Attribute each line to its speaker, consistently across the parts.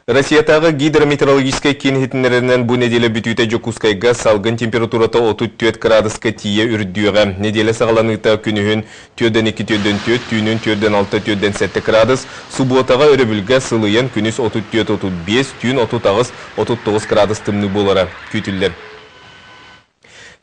Speaker 1: Россиятааҕы гидрометеорологическай киин иһитиннэрэринэн, бу нэдиэлэ бүтүүтэ Дьокуускайга салгын температурата 34 кыраадыска тиийэ үрдүөҕэ. Нэдиэлэ саҕаланыыта күнүһүн 42 44, түүнүн 46 47 кыраадыс, субуотаҕа, өрөбүлгэ сылыйан күнүс 34 35, түүн 38 39 кыраадыс тымныы буолара күүтүллэр.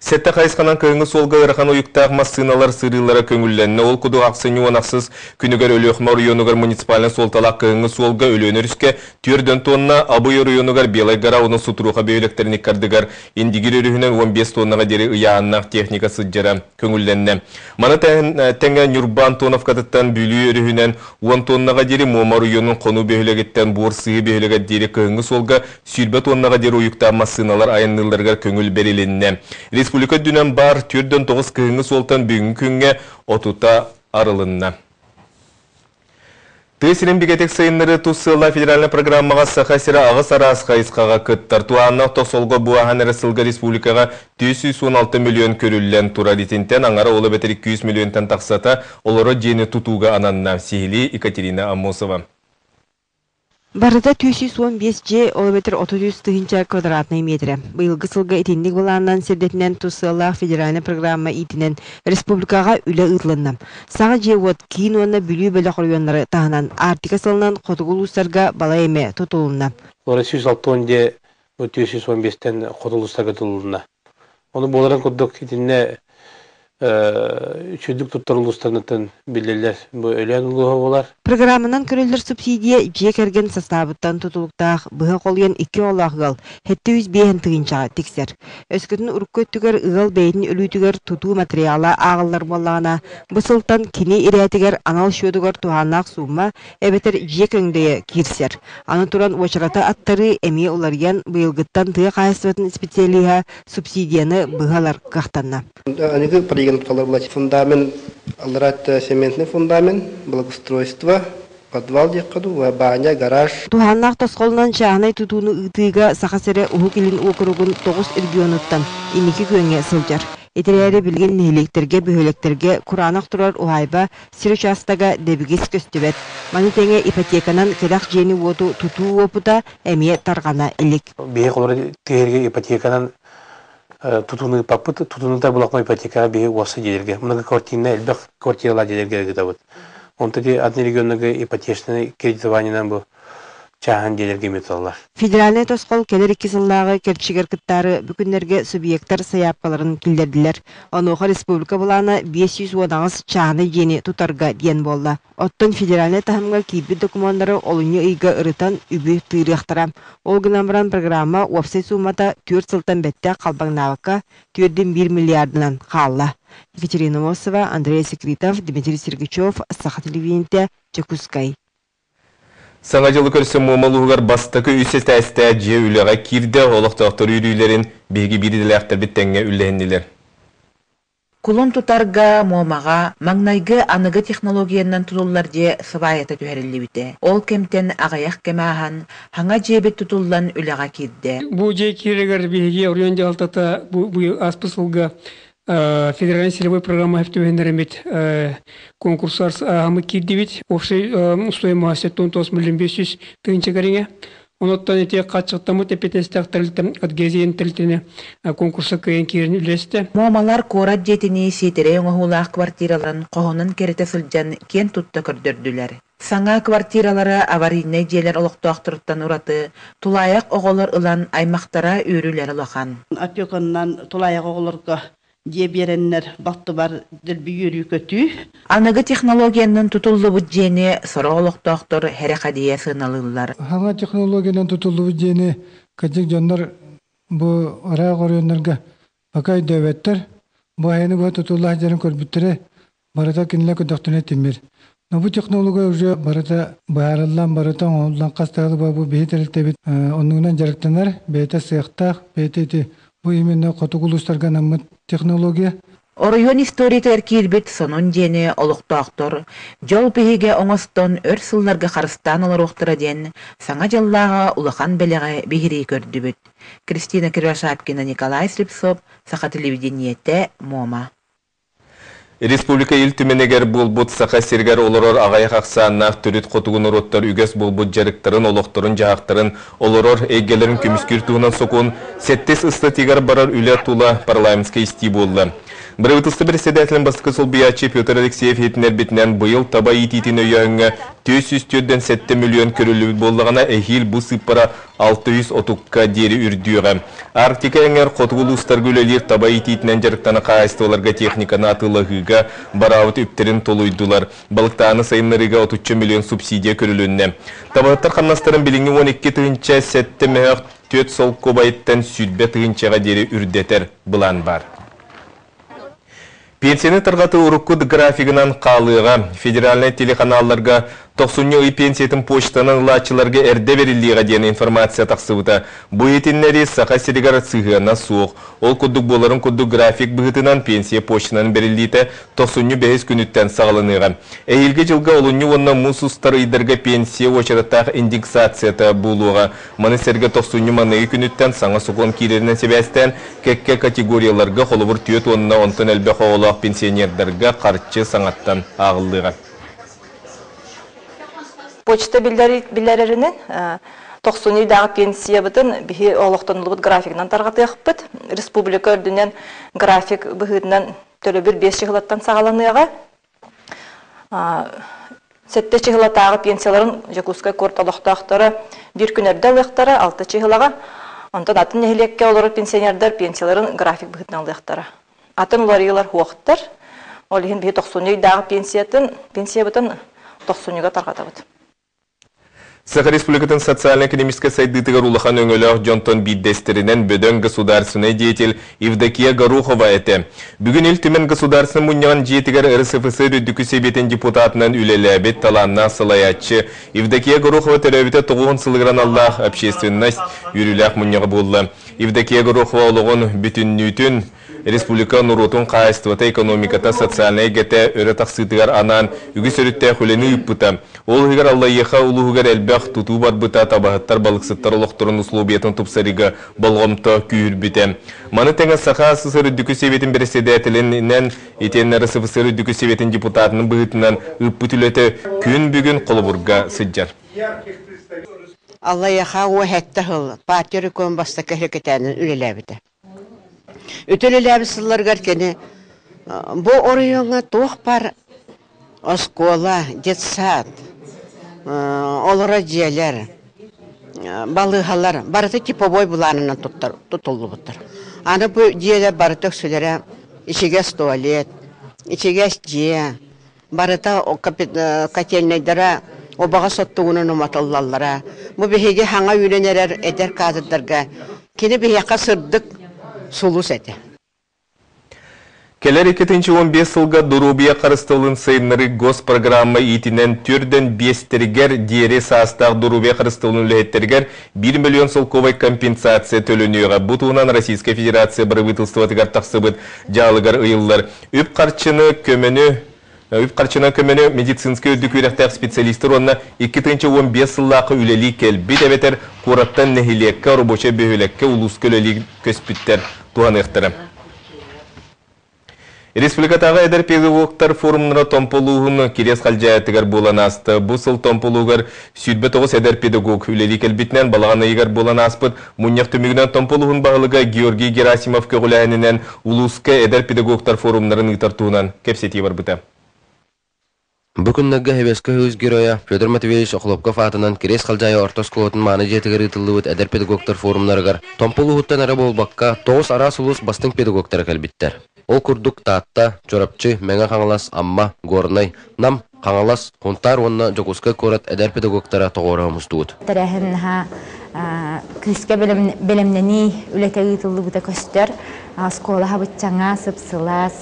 Speaker 1: Сэттэ хайысханан кыһыҥҥы суолга ыарахан уйуктаах массыыналар сырыылара көҥүллэннэ. Ол курдук ахсынньы уон ахсыс күнүгэр Өлүөхүмэ оройуонугар муниципальнай суолталаах кыһыҥҥы суолга Өлүөнэ өрүскэ 4 тонна, Абый оройуонугар Белай гора уонна Сутуруоха бөһүөлэктэрин икки ардыгар Индигир өрүһүнэн 15 тоннаҕа диэри ыйааһыннаах техника сылдьара көҥүллэннэ. Маны тэҥэ Ньурба Антоновкатыттан Бүлүү өрүһүнэн 10 тоннаҕа диэри Муома оройуонун Хонуу бөһүөлэгиттэн Буор Сыһыы бөһүөлэгэр диэри кыһыҥҥы суолга 20 туоннаҕа диэри уйуктаах массыыналар айанныылларыгар көҥүл бэрилиннэ. Республика үрдүнэн баар 49 кыһыҥҥы суолтан бүгүҥҥү күҥҥэ отута арылынна. Тыа сирин бигэтик сайыннарыы тус сыаллаах федеральнай программаҕа Саха сирэ аҕыс араас хайысхаҕа кыттар. Туһааннаах тосхолго бу ааһан эрэ сылга республикаҕа 416 миллион көрүллэн турар. Итинтэн аҥара ол эбэтэр 200 миллионтан тахсата олорор дьиэни тутууга ананна. Сиһилии Екатерина Аммосова.
Speaker 2: Барыта 315 дьиэ, ол эбэтэр 33 тыһыынча квадратнай миэтэрэ. Быйылгы сылга итинник былаанынан сирдэтинэн тус сыаллаах федеральнай программа иитинэн республикаҕа үлэ ыытылынна. Саҥа дьиэ-уот киин уонна Бүлүү бөлөх оройуоннары таһынан Арктика сылынан хотугу улуустарга балай эмэ тутулунна.
Speaker 3: Олор 160 дьиэ 415-тэн хоту улуустарга тутулунна. Ону буоларын курдук итиннэ үчүгдүк туттар улуустарыттан биллэллэр. Бу Өлөөн улууһа буолар.
Speaker 2: Программанан көрүллэр субсидия дьиэ кэргэн састаабыттан тутулуктаах быһа холуйан икки оҕолоох ыал 705 тыһыынчаҕа тиксэр. Өскөтүн урукку өттүгэр ыал бэйэтин өлүүтүгэр тутуу материала ааҕыллар буоллаҕына, бу сылтан кини ирээтигэр анал счетугар туһааннаах суумма эбэтэр дьиэ көҥдөйө киирсэр. Аны туран уочараты аттарыы эмиэ уларыйан, быйылгыттан тыа хаһаайыстыбатын специалиһа субсидияны быһа ылар кыахтанна.
Speaker 4: Аныгы проекталар фундамент, алларат цементный фундамент, благоустройство, подвал диэххэ дуу, баня, гараж.
Speaker 2: Туһааннаах тосхолунан чааһынай тутууну ыытыыга Саха сирэ Уһук Илин уокуругун тоҕус регионуттан инники күөҥҥэ сылдьар. Итирээри билигин нэһилиэктэргэ, бөһүөлэктэргэ кураанах турар уһаайба Сир учаастага дэбигис көстүбэт. Маны тэҥэ ипотеканан кэтэх дьиэни-уоту тутуу уопута эмиэ тарҕана илик.
Speaker 3: Биһи холобура тиһэргэ ипотеканан тутууну ыыппаппыт. Тутууну булахма ипотекаҕа биһи уопсай дьиэлэргэ, многоквартирнай элбэх квартиралаах дьиэлэргэ ыытабыт. Онто ити атын регионнарга ипотечнай кредитованиенан бу чааһын дьиэлэргэ эмиэ туталлар.
Speaker 2: Федеральнай тосхол кэлэр икки сыллааҕы кэрчигэр кыттаары бу күннэргэ субъектар сайаапкаларын киллэрдилэр. Онуоха республика былаана 518 чааһынай дьиэни тутарга диэн буолла. Оттон федеральнай таһымҥа киирбит докумуоннары олунньу ыйга ырытан үбү тыырыахтара. Ол гынан баран программа уопсай суумата түөрт сылтан бэттэх халбаҥнаабакка түөрдүн биир миллиардынан хаалла. Екатерина Мосова, Андрей Секритов, Дмитрий Сергучев, Саха телевидениетэ, Дьокуускай.
Speaker 1: Саҥа дьылы көрсө Муома улууһугар бастакы үс этээстээх дьиэ үлэҕэ киирдэ, олохтоохтор үөрүүлэрин биһиги биир идэлээхтэрбит тэҥҥэ үллэһиннилэр.
Speaker 5: Кулун тутарга Муомаҕа маҥнайгы аныгы технологиянан тутуллар дьиэ сыбаайата түһэриллибитэ. Ол кэмтэн аҕыйах кэм ааһан, саҥа дьиэбит тутуллан үлэҕэ киирдэ.
Speaker 6: Бу дьиэ киирэригэр биһиги оройуон дьаһалтата бу ааспыт сылга федеральный целевой программа түбэһиннэриммит конкурсар ааһаммыт киирдибит. Общий стоимость 79 миллион 500 тыһыынча кэриҥэ. Онуттан ити хаччыктаммыт эппиэтинэстээх тэрилтэ адгезиен тэрилтэни конкурса кыайан киирэн үлэстэ.
Speaker 5: Муомалар куорат дьиэтинии сиэтэрэй оҥоһуулаах квартираларын хоһунан кэритэ сылдьан киэн тутта көрдөрдүлэр. Саҥа квартиралары аварийнай дьиэлэр олохтоохторуттан ураты тулаайах оҕолор ылан аймахтара үөрүүлэрэ улахан.
Speaker 7: Опекуннан тулаайах оҕолорго дьиэ биэрэннэр балтыбар дэлби үөрүү-көтүү.
Speaker 5: Аныгы технологиянан тутуллубут дьиэни сорох олохтоохтор эрэхэдийэ сыаналыыллар.
Speaker 8: Саҥа технологиянан тутуллубут дьиэни кырдьык дьоннор бу ыраах оройуоннарга пока өйдөөбөттөр. Бу айаны быһа тутулла сылдьарын көрбүттэрэ барыта кинилэр көрдөхтөрүнэ тимир. Но бу технология уже барыта быһаарыллан, барыта оҥоһуллан хас да бу биһи тэрилтэбит оннугунан дьарыктанар, бэйэтэ сыахтаах, бэйэтэ ити бу именно хотугу улуустарга анаммыт технология.
Speaker 5: Оройуон историятыгар киирбит сонун дьиэни олохтоохтор дьол биһигэ оҥостон өр сылларга харыстаан олоруохтара диэн Саҥа дьыллааҕы улахан бэлэҕи биһирии көрдүбүт. Кристина Кривошапкина, Николай Слепцов, Саха телевидениетэ, Муома.
Speaker 1: Республика Ил Түмэнигэр буолбут Саха сиригэр олорор аҕыйах ахсааннаах төрүт хотугу норуоттар үгэс буолбут дьарыктарын, олохторун-дьаһахтарын, олорор эйгэлэрин көмүскүүр туһунан сокуон сэттис ыстатыйыгар барар үлэ тула парламентскай истии буолла. Бырабыыталыстыба председателин бастакы солбуйааччы Петр Алексеев иһитиннэрбитинэн, быйыл таба иитиитин өйөөһүҥҥэ 447 миллион көрүллүбүт буоллаҕына, эһиил бу сыыппара 630-ка диэри үрдүөҕэ. Арктика эҥэр хотугу улуустарга үлэлиир таба иитиитинэн дьарыктанар хаһаайыстыбаларга техниканы атыылаһыыга бараабыт үптэрин толуйдулар. Балыктааны сайыннарыыга отучча миллион субсидия көрүлүннэ. Табаһыттар хамнастарын билиҥҥи 12 007 мөһөөх 4 солкуобайыттан 20 тыһыынчаҕа диэри үрдэтэр былаан баар. Пенсияны тарҕатыы урукку графигынан хаалыаҕа. Федеральнай телеканалларга тохсунньу ый пенсиятын почтанан ылааччыларга эрдэ бэриллиэҕэ диэн информация тахсыбыта. Бу иһитиннэрии Саха сиригэр сыһыана суох. Ол курдук буоларын курдук график быһыытынан пенсия почтанан бэриллиитэ тохсунньу бэһис күнүттэн саҕаланыаҕа. Эһиилги дьылга олунньу уонна муус устар ыйдарга пенсия уочараттаах индексацията буолуоҕа. Маны сэргэ тохсунньу маныгы күнүттэн саҥа сокуон киирэринэн сибээстээн, кэккэ категорияларга, холобур, түөрт уонна онтон элбэх оҕолоох пенсионердарга харчы саҥаттан ааҕыллыаҕа.
Speaker 9: Почта биллэрэринэн, тохсунньу ыйдааҕы пенсиябытын биһи олохтонуллубут графигынан тарҕатыахпыт. Республика үрдүнэн график быһыытынан төлөбүр биэс чыһылаттан саҕаланыаҕа. Сэттэ чыһылатааҕы пенсияларын Дьокуускай куорат олохтоохторо биир күн эрдэ ылыахтара, алта чыһылаҕа. Онтон атын нэһилиэккэ олорор пенсионердар пенсияларын график быһыытынан ылыахтара. Атын уларыйыылар суохтар. Ол иһин биһи тохсунньу ыйдааҕы пенсиятын, пенсиябытын тохсунньуга тарҕатабыт.
Speaker 1: Саха Республикатын социально-экономическай сайдыытыгар улахан өҥөлөөх дьонтон биирдэстэринэн бөдөҥ государственнай деятель Евдокия Горохова этэ. Бүгүн Ил Түмэн Государственнай Мунньаҕын дьиэтигэр РСФСР Үрдүкү Сэбиэтин депутатынан үлэлээбит талааннаах салайааччы Евдокия Горохова төрөөбүтэ тоҕуһун сылыгар аналлаах общественность үөрүүлээх мунньаҕа буолла. Евдокия Горохова олоҕун бүтүннүүтүн Республика норуотун хаһаайыстыбата, экономиката, социальнай эйгэтэ өрө тахсыытыгар анаан үгүс өрүттээх үлэни ыыппыта. Ол иһигэр Аллайыаха улууһугар элбэх тутуу барбыта, табаһыттар, балыксыттар олохторун условиятын тупсарыыга болҕомто күүһүрбүтэ. Маны тэҥэ Саха СССР Үрдүкү Сэбиэтин бэрэссэдээтэлинэн итиэннэ РСФСР Үрдүкү Сэбиэтин депутатынын быһыытынан ыыппыт үлэтэ күн бүгүн холобурга сылдьар.
Speaker 10: Аллайыаха уоһэтте сыл партия реком бастакы секретарынан үлэлээбитэ. Үтүөлэлээбит сылларыгар кини бу оройуоҥҥа туох баар оскуола, детсад, олорор дьиэлэр, балыыһалар барыта типовой былаанынан тутуллубуттар. Аны бу дьиэлэр барыта үксүлэрэ ичигэс туалет, ичигэс дьиэ, барыта котельнайдара убаҕас оттугунан уматыллаллара. Бу биһиги хаҥа үүнэн эрэр эдэр кадрдарга кини биһиэхэ сырдык сулус этэ.
Speaker 1: Кэлэр 2015 сылга доруобуйа харыстабылын сайыннарыы госпрограмма иитинэн төрдөн биэстэригэр диэри саастаах доруобуйа харыстабылын үлэһиттэригэр 1 миллион солкуобай компенсация төлөнүөҕэ. Бу туһунан Российскай Федерация бырабыыталыстыбатыгар тахсыбыт дьаалыгар ыйыллар. Үп-харчыны көмөнү үп-харчынан көмөнү медицинскэй үрдүк үөрэхтээх специалистар уонна 2015 сыллаахха үлэлии кэлбит эбэтэр куораттан нэһилиэккэ, рабочай бөһүөлэккэ, улууска үлэлии көспүттэр туһаныахтара. Республикатааҕы эдэр педагогтар форумнара Томпо улууһун Кириэс Халдьаайытыгар буолан ааста. Бу сыл Томпо улууһугар 29 эдэр педагог үлэлии кэлбитинэн балаҕан ыйыгар буолан ааспыт мунньах түмүгүнэн Томпо улууһун баһылыга Георгий Герасимов көҕүлээһининэн улууска эдэр педагогтар форумнарын ыытар туһунан кэпсэтии барбыта.
Speaker 11: Бу күннэргэ Сэбиэскэй Союз Геройа Федор Матвеевич Охлопков аатынан Кириэс Халдьаайы орто оскуолатын мааны дьиэтигэр ыытыллыбыт эдэр педагогтар форумнарыгар Томпо улууһуттан эрэ буолбакка, тоҕус араас улуус бастыҥ педагогтара кэлбиттэр. Ол курдук Таатта, Чурапчы, Мэҥэ Хаҥалас, Амма, Горнай, Нам, Хаҥалас, Сунтаар уонна Дьокуускай куорат эдэр педагогтара тоҕуоруһа мустубут.
Speaker 12: Тэрээһин наһаа күүскэ бэлэмнэнии үлэтэ ыытыллыбыта көстөр. Оскуола хабыччаҥа, сып-сылаас.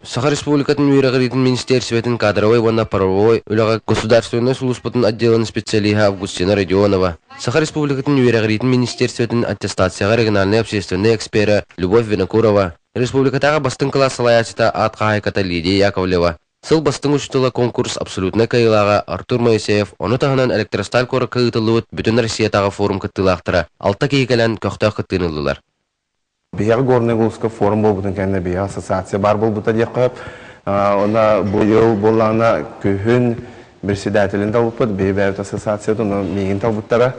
Speaker 11: Саха Республикатын үөрэҕириитин министиэристибэтин кадровай уонна правовой үлэҕэ государственнай сулууспатын отделын специалиһа Августина Родионова, Саха Республикатын үөрэҕириитин министиэристибэтин аттестацияҕа региональнай общественнай эксперэ Любовь Винокурова, республикатааҕы бастыҥ кылаас салайааччыта аат хаһаайката Лидия Яковлева, Сыл бастыҥ учуутала конкурс абсолютнай кыайыылааҕа Артур Моисеев, ону таһынан Электросталь куоракка ыытыллыбыт Бүтүн Россиятааҕы форум кыттыылаахтара алта киһи кэлэн көхтөөх кыттыыны ыллылар.
Speaker 13: Биһиэхэ Горнай улууска форум буолбутун кэннэ биһиэхэ ассоциация баар буолбута диэххэ сөп. Онна быйыл буоллаҕына күһүн председателин талбыппыт, биһи бэйэбит ассоциациятын миигин талбыттара.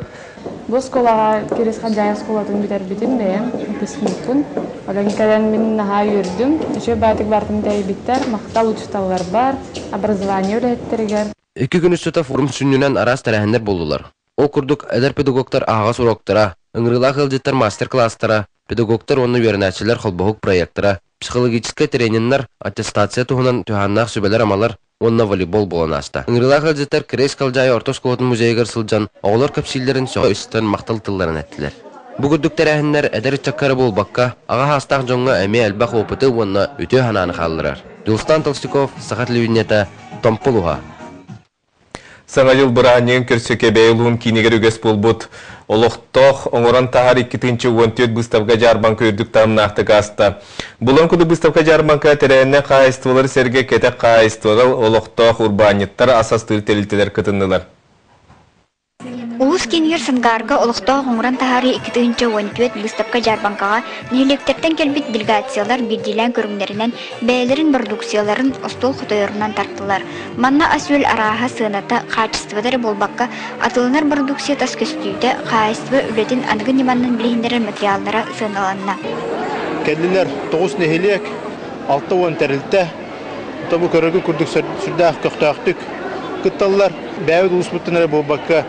Speaker 14: Бу оскуолаҕа Кирис Хадьаайы оскуолатын бүтэрбитим бэйэм выпускникпын. Онон кэлэн мин наһаа үөрдүм. Үчүгэй баайтык бартын тэйбиттэр, махтал учууталларбар, образование үлэһиттэригэр.
Speaker 11: Икки күн устата форум сүнньүнэн араас тэрээһиннэр буоллулар. Ол курдук, эдэр педагогтар аһаҕас уруоктара, ыҥырыылаах ыалдьыттар мастер-класстара, педагогтар уонна үөрэнээччилэр холбоһук проектара, психологическай трениннэр, аттестация туһунан туһааннаах сүбэлэр-амалар уонна волейбол буолан ааста. Ыҥырыылаах ыалдьыттар Крест Халдьаайы орто оскуолатын музейыгар сылдьан, оҕолор кэпсииллэрин сөҕө истэн махтал тылларын эттилэр. Бу курдук тэрээһиннэр эдэр ыччакка эрэ буолбакка, аҕа саастаах дьоҥҥо эмиэ элбэх опыты уонна үтүө санааны хаалларар. Дьулустаан Толстяков, Саха телевидениета, Томпо улууһа.
Speaker 1: Саҥа дьыл бырааһынньыгын көрсө Кэбээйи улууһун киинигэр үгэс буолбут олохтоох оҥорон таһаар 2014 быыстапка-дьаарбаҥка үрдүк таһымнаахтык ааста. Булан курдук быыстапка-дьаарбаҥка тэрээһиннээх хаһаайыстыбалары сэргэ кэтэх хаһаайыстыбалар олохтоох урбаанньыттар ас астыыр тэрилтэлэр кытыннылар.
Speaker 15: Улуус киинигэр Сангаарга олохтоох оҥорон таһаарыы 2014 быыстапка-дьаарбаҥкаҕа нэһилиэктэртэн кэлбит делегациялар биирдиилээн көрүҥнэринэн бэйэлэрин бородууксуйаларын остуол хотойорунан тартылар. Манна ас-үөл арааһа, сыаната, хаачыстыбата эрэ буолбакка, атыыланар бородууксуйа тас көстүүтэ, хаһаайыстыба үлэтин аныгы ньыманан билиһиннэрэр материаллара сыаналанна.
Speaker 16: Кэллилэр тоҕус нэһилиэк, 60 тэрилтэ, Бу көрөргө курдук сүрдээх көхтөөхтүк кытталлар. Бэйэбит улууспуттан эрэ буолбакка,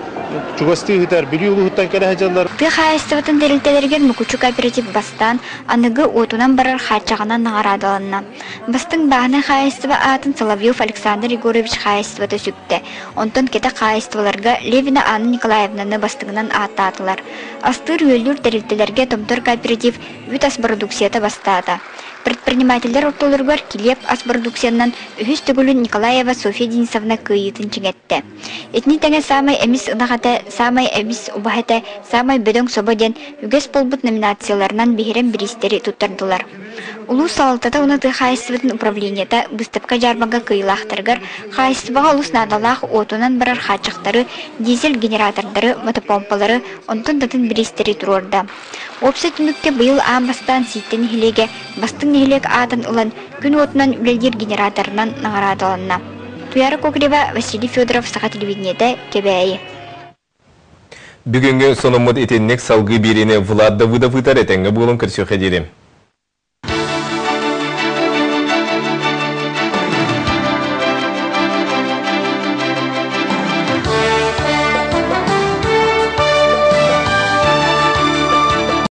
Speaker 16: чугастыы ыытар Бүлүү улууһуттан кэлэ сылдьаллар.
Speaker 15: Тыа хаһаайыстыбатын тэрилтэлэригэр Мукучу кооператив бастаан, аныгы уотунан барар хааччаҕынан наҕараадаланна. Бастыҥ бааһынай хаһаайыстыба аатын Соловьев Александр Егорович хаһаайыстыбата сүктэ. Онтон кэтэх хаһаайыстыбаларга Левина Анна Николаевнаны бастыҥынан ааттаатылар. Астыыр-үөллүүр тэрилтэлэргэ Томтор кооператив үүт ас бородууксуйата бастаата. Предпринимателлэр ортолоругар килиэп ас бородууксуйанан үһүс төгүлүн Николаева Софья Денисовна кыайыытын чиҥэттэ. Итини тэҥэ саамай эмис ынах этэ, саамай эмис убаһа этэ, саамай бөдөҥ собо диэн үгэс буолбут номинацияларынан биһирэм бириистэри туттардылар. Улуус салалтата уонна тыа хаһаайыстыбатын управлениета быыстапка-дьаарбаҥка кыайыылаахтарыгар хаһаайыстыбаҕа олус наадалаах уотунан барар хааччахтары, дизель-генератордары, мотопомпалары, онтон да атын бириистэри туруорда. Уопсай түмүккэ быйыл аан бастаан Сииттэ нэһилиэгэ бастыҥ нэһилиэк аатын ылан, күн уотунан үлэлиир генераторынан наҕараадаланна. Туяра Кокорева, Василий Федоров, Саха телевидениетэ, Кэбээйи.
Speaker 1: Бүгүҥҥү сонуммут итинник салгыы биэриини Влад Давыдов ыытар этэҥҥэ буолун көрсүөххэ диэри.